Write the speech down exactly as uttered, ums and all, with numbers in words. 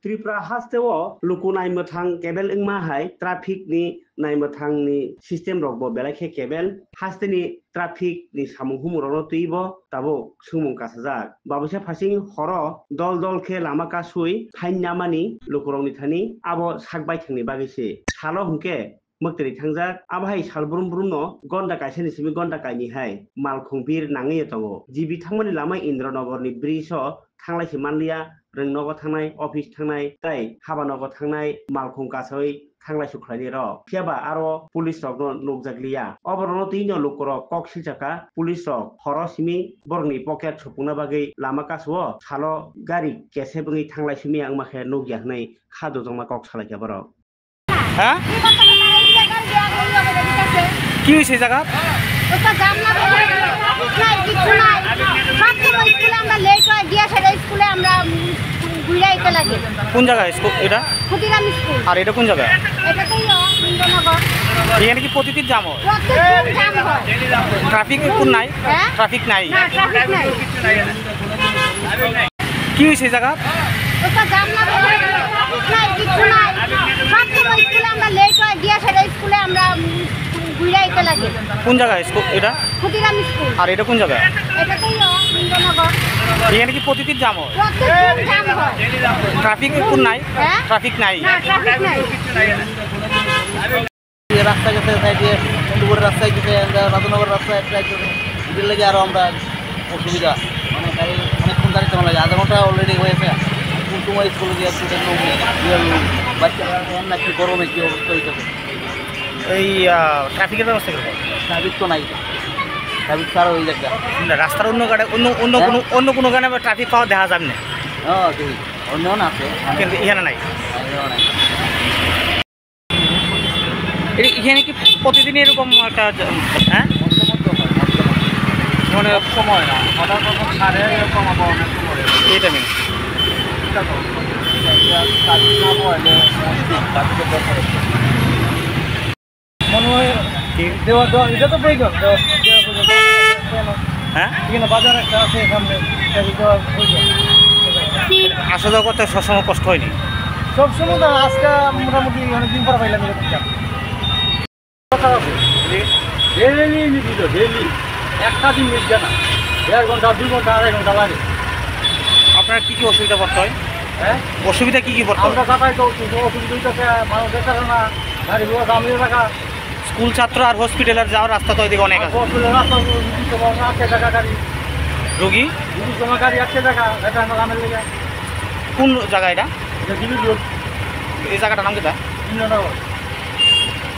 Tripura hasteo luku naimwthang kebel wngma hai traffic ni naimwthang ni system rok bo belai khe kebel. Haste ni traffic ni samung humung rok no twi bo tabuk swngmung kasajak. Babusa phasing horo dol dol khe lama kasui phain namani lukurok ni thani abo sak baithang ni bagwi se. Salo hwnkhe mwktwi thangjak. Abo hai sal brum brum no gonda kaisa ni simi gonda kainwi hai malkhung bir nangwi tongo. G B thangmani lama Indranagar ni bridge o thanglai se manliya, rwng nogo thangnai, office thangnai, tei haba nogo thangnai, malkhung kasoi thanglai su khlainai rok. Phiya ba aro police rok no nukjak liya. Oborok no twi no lukurok kok silchakha, police rok horo simi borokni pocket supungna bagwi lama kasio salo gari kesep wngwi thanglai simi wngma khe nukya hwnwi kha dotokma kok salaikha borok. Ha? কি হয়েছে এই জায়গা? ওটা জাম না, নাই, কিচ্ছু নাই। সব সময় স্কুলে আমরা লেট হয়, গিয়া সেটা স্কুলে আমরা, উম, ঘুরে আইতে লাগে। কোন জায়গায় স্কুল এটা? ক্ষুদিরাম স্কুল। আর এটা কোন জায়গা? এটা তো ইয়ে, ইন্দ্রনগর। এখানে কি প্রতিদিন জাম হয়? প্রত্যেকদিন জাম হয়। ট্রাফিক কোন নাই? হ্যাঁ? ট্রাফিক নাই? না, ট্রাফিক নাই। কি হয়েছে এই জায়গা? ওটা জাম না, নাই, কিচ্ছু নাই। সব সময় স্কুলে আমরা লেট হয়, গিয়া সেটা স্কুলে আমরা, উম, ঘুরে আইতে লাগে। কোন জায়গায় স্কুল এটা? ক্ষুদিরাম স্কুল। আর এটা কোন জায়গা? এটা তো ইয়ে, ইন্দ্রনগর। এখানে কি প্রতিদিন জাম হয়? প্রত্যেকদিন জাম হয়। ট্রাফিক কোন নাই? হ্যাঁ? ট্রাফিক নাই? না, ট্রাফিক নাই। এই রাস্তা গেছে, সাইডে মন্টুপুরের রাস্তা গেছে, আমরা রাধানগর রাস্তা একটা একটু ভিড় লেগে আরো আমরা অসুবিধা, মানে গাড়ি অনেকক্ষণ দাঁড়িয়ে যাওয়া লাগে, আধা ঘন্টা অলরেডি হয়েছে। কোন সময় স্কুলে গিয়ে একটু দেখলাম, ইয়ে, বাচ্চারা এখন নাকি গরমে কি অবস্থা হইতেছে। এই, আহ, ট্রাফিকের ব্যবস্থা কিরকম? ট্রাফিক তো নাই, ট্রাফিক ছাড়া হয়ে যাচ্ছে। না, রাস্তার অন্য গাড়ি, অন্য, অন্য হ্যাঁ? কোনো, অন্য কোনো গাড়ি আবার ট্রাফিক পাওয়া দেখা যাবে না। হ্যাঁ, জি, অন্য না আছে, মানে কিন্তু এখানে নাই। এখানে নাই। এ-, এখানে কি প্রতিদিন এরকম একটা জ-, হ্যাঁ? মধ্যে মধ্যে হয়, মধ্যে মধ্যে। মানে সব সময় না, হঠাৎ হঠাৎ ছাড়ে, এরকম আবার অনেক সময় হয়। এই টাইমে? এটা তো, এটা কাজ না হইলে অসুবিধা, কাজের দরকার হচ্ছে। মনে হয় কি? দেওয়া, দেওয়া, এটা তো প্রয়োজন, দেওয়া, দেওয়া প্রয়োজন। কেন? হ্যাঁ? এখানে বাজার একটা আছে, এখানে এটা দেওয়া প্রয়োজন। আসা যাওয়া করতে সবসময় কষ্ট হয়নি? সবসময় না, আজকে মোটামুটি অনেকদিন পর পাইলাম এরকম চা। কথা আছে। ডেইলি নিয়মিত, ডেইলি। একটা দিন মিস যায় না। দেড় ঘন্টা, দুই ঘন্টা, আড়াই ঘন্টা লাগে। আপনার কি কি অসুবিধা পড়তে হয়? হ্যাঁ? অসুবিধা কি কি পড়তে হয়? আমরা যাতায়াত অসুবিধা, অসুবিধা হইতেছে, মানুষ দেখতেছে না, গাড়ি ঘোড়া জাম হয়ে থাকা। স্কুল ছাত্র আর হসপিটালের যাওয়ার রাস্তা তো এদিকে অনেক আর আছে। হসপিটালের রাস্তা তো রুগীর সময় আটকে থাকা গাড়ি। রুগী? রুগীর সময় গাড়ি আটকে থাকা, এটা আমার গ্রামের লেগে। কোন জায়গা এটা? এটা জিবি রোড। এই জায়গাটার নাম কিতা? ইন্দ্রনগর।